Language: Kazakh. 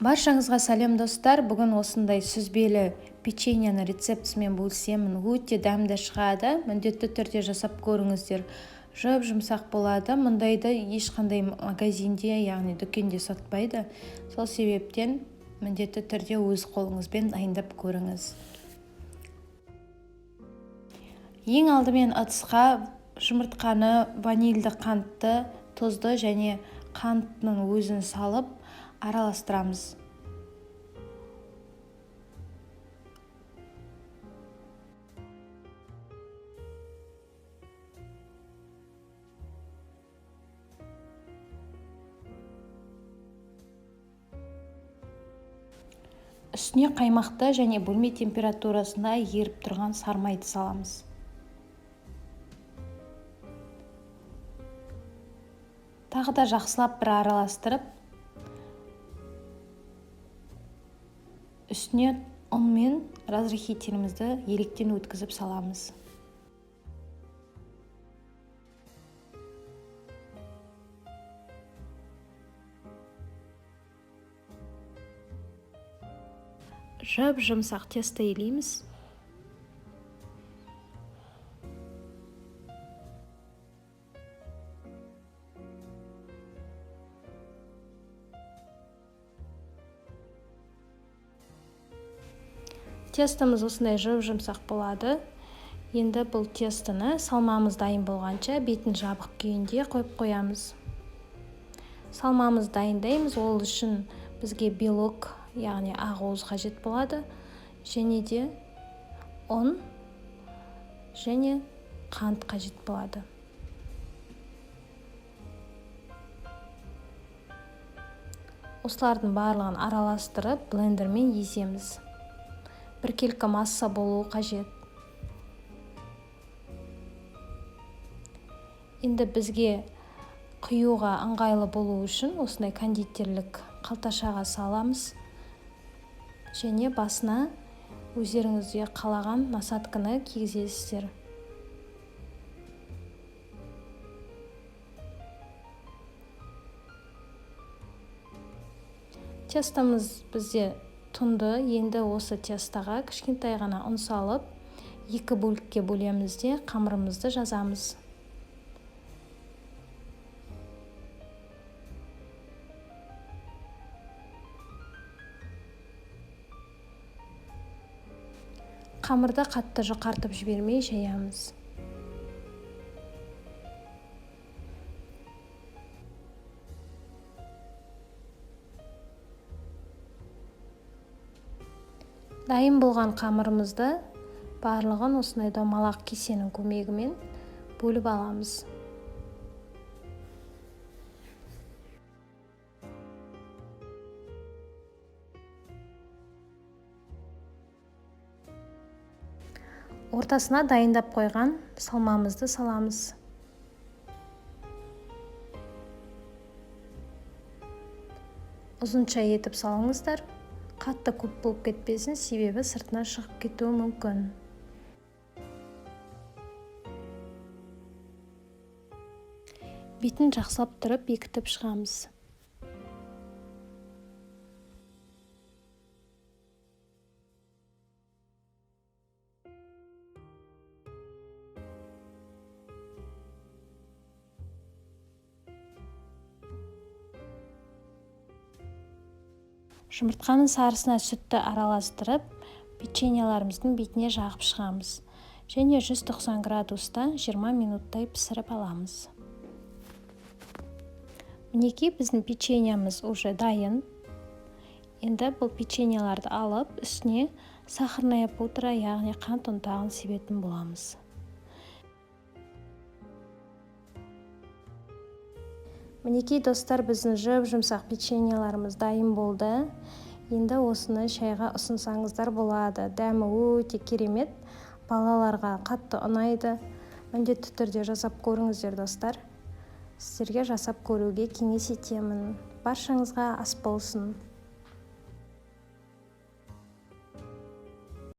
Баршаңызға сәлем, достар! Бүгін осындай сүзбелі печеньені рецептісімен бөлісемін. Өте дәмді шығады, міндетті түрде жасап көріңіздер. Жұп-жұмсақ болады. Мұндайды ешқандай магазинде, яғни дүкенде сатпайды. Сол себептен міндетті түрде өз қолыңызбен дайындап көріңіз. Ең алдымен ыдысқа жұмыртқаны, ванильді қантты, тұзды және қанттың өзін салып араластырамыз. Үстіне қаймақты және бөлме температурасында еріп тұрған сармайды саламыз. Тағы да жақсылап бір араластырып, үстіне ұн мен разрыхлителімізді електен өткізіп саламыз. Жып-жұмсақ тесто илейміз. Тестомыз осындай жып-жұмсақ болады. Енді бұл тестіні салмамыз дайын болғанша бетін жабық күйінде қойып қоямыз. Салмамыз дайындаймыз. Ол үшін бізге белок, яғни ақуыз қажет болады, және де ұн және қант қажет болады. Осылардың барлығын араластырып, блендермен еземіз. Біркелкі масса болуы қажет. Енді бізге құюға ыңғайлы болу үшін осындай кондитерлік қалташаға саламыз. Және басына өздеріңізге қалаған насадканы кигізесіздер. Тестомыз бізде тұнды. Енді осы тестаға кішкентай ғана ұн салып, екі бөлікке бөлеміз де қамырымызды жазамыз. Қамырды қатты жұқартып жібермей жаямыз. Дайын болған қамырымызды барлығын осындай домалақ кесенің көмегімен бөліп аламыз. Ортасына дайындап қойған салмамызды саламыз. Ұзынша етіп салыңыздар. Қатты көп болып кетпесін, себебі сыртына шығып кетуі мүмкін. Бетін жақсылап тұрып бекітіп шығамыз. Жұмыртқаның сарысына сүтті араластырып, печеньелеріміздің бетіне жағып шығамыз. Және 190 градуста 20 минуттай пісіріп аламыз. Мінекей, біздің печеньеміз уже дайын. Енді бұл печеньелерді алып, үстіне сахарная пудра, яғни қант ұнтағын себетін боламыз. Мінекей, достар, біздің жып-жұмсақ печеньелеріміз дайын болды. Енді осыны шайға ұсынсаңыздар болады. Дәмі өте керемет, балаларға қатты ұнайды. Міндетті түрде жасап көріңіздер, достар. Сіздерге жасап көруге кеңес етемін. Баршаңызға ас болсын.